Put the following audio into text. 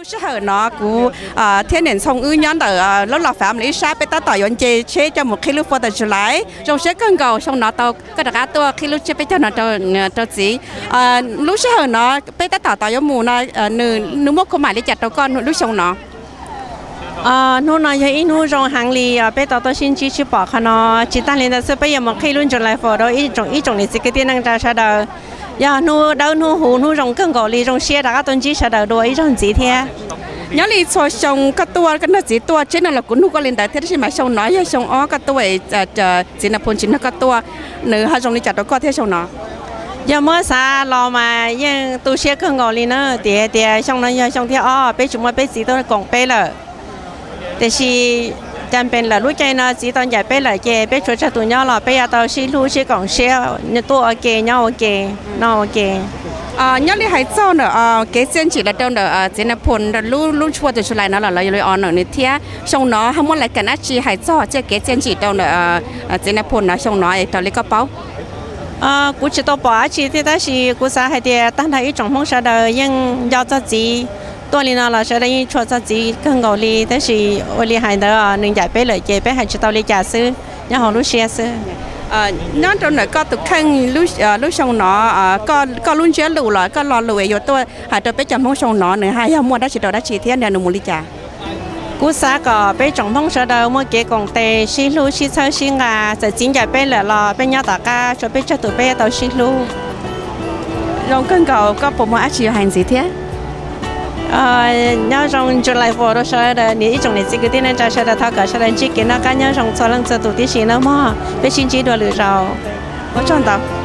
Sij hawm no kuv thiab niam Ntxhoo wb nyob ntawm lub Los Fav Mlis ib sab, peb tab tom yuav nce tsheb coj mus qhib lub Fourth of July. Zoo siab kawg nkaus xyoo no tau koj rov qab tuaj qhib lub tsiab peb caug no rau txiv. Lub sij hawm no peb tab tom tau yuav mus no, nws muaj khua mam li cas rau koj lub xyoo no? Hnub no yog ib hnub zoo heev li os, peb tau tuaj sib ntsib sib pom qhov no. Tsis tag li ntawd xwb, peb yuav mus qhib lub July Fourth rau ib tsoom niam txiv kwv tij neej tsa sawv daws. Yog hnub dawb hnub huv, hnub zoo kawg nkaus li, zoo siab rov qab tuaj ntsib sawv daws dua ib zaug ntxiv thiab. Nyob li txhua xyoo koj tuaj, koj nrog txiv tuaj, tsheb no los kuv nug koj li ntawd thiab, tab sis mas xyoo no yog xyoo ob koj tuaj, txiv Nas Phoo tsis nrog koj tuaj, nws ho zoo li cas rau koj thiab xyoo no? Yog muab xav los mas yeej tu siab kawg nkaus li na, tiam tias xyoo no yog xyoo thib ob peb tsis muaj peb txiv tuaj koom peb lawm. Tiam sis cas pem lawm lub caij no txiv tau ncaim peb lawm ces peb tshuav tsawg tus nyob los peb yuav tau sib hlub sib koom siab, tuaj ua ke nyob ua ke, noj ua ke. Nyob li hais txog ntawm kev txiaj ntsim los rau ntawm txiv Nas Phoo lub lub Fourth of July no los lawv yuav li o ntawm nws thiab, xyoo no ho muaj lais kam dab tsi hais txog txoj kev txiaj ntsim rau ntawm txiv Nas Phoo no xyoo no es raws li koj paub? Kuv tsis tau pom dab tsi thiab, tab sis kuv xav hais tias tag nrho ib tsoom Hmoob sawv daws yeej nco txog txiv. Tuaj li no los sawv daws yeej tshua txog txiv kawg nkaus li, tab sis ua li hais ntawd nws ncaim peb lawm ces peb hais tsis tau li cas xwb, nyob hauv lub siab xwb. Nyob rau ntawm koj tus kheej lub xyoo no, koj lub ntsiab lus los koj lo lus yuav tuaj hais rau peb cov Hmoob xyoo no nws ho yog muaj dab tsi rau dab tsi thiab nws mus li cas? Kuv xav kom peb tsoom Hmoob sawv daws muaj kev koom tes, sib hlub sib txhawb sib nqa, txawm txiv ncaim peb lawm los peb nyob tom qab, tshuav peb tsawg tus peb yuav tau sib hlub. Zoo kawg nkaus, koj puas muaj dab tsi yuav hais ntxiv thiab? Nyob zoo July Fourth rau sawv daws, niam ib tsoom niam txiv kwv tij neej tsa sawv daws, thov kom sawv daws ntsib kev noj qab nyob zoo txhua leej txhua tus tib si nawb mog. Peb sib ntsib dua lwm zaus. Ua tsaug ntau.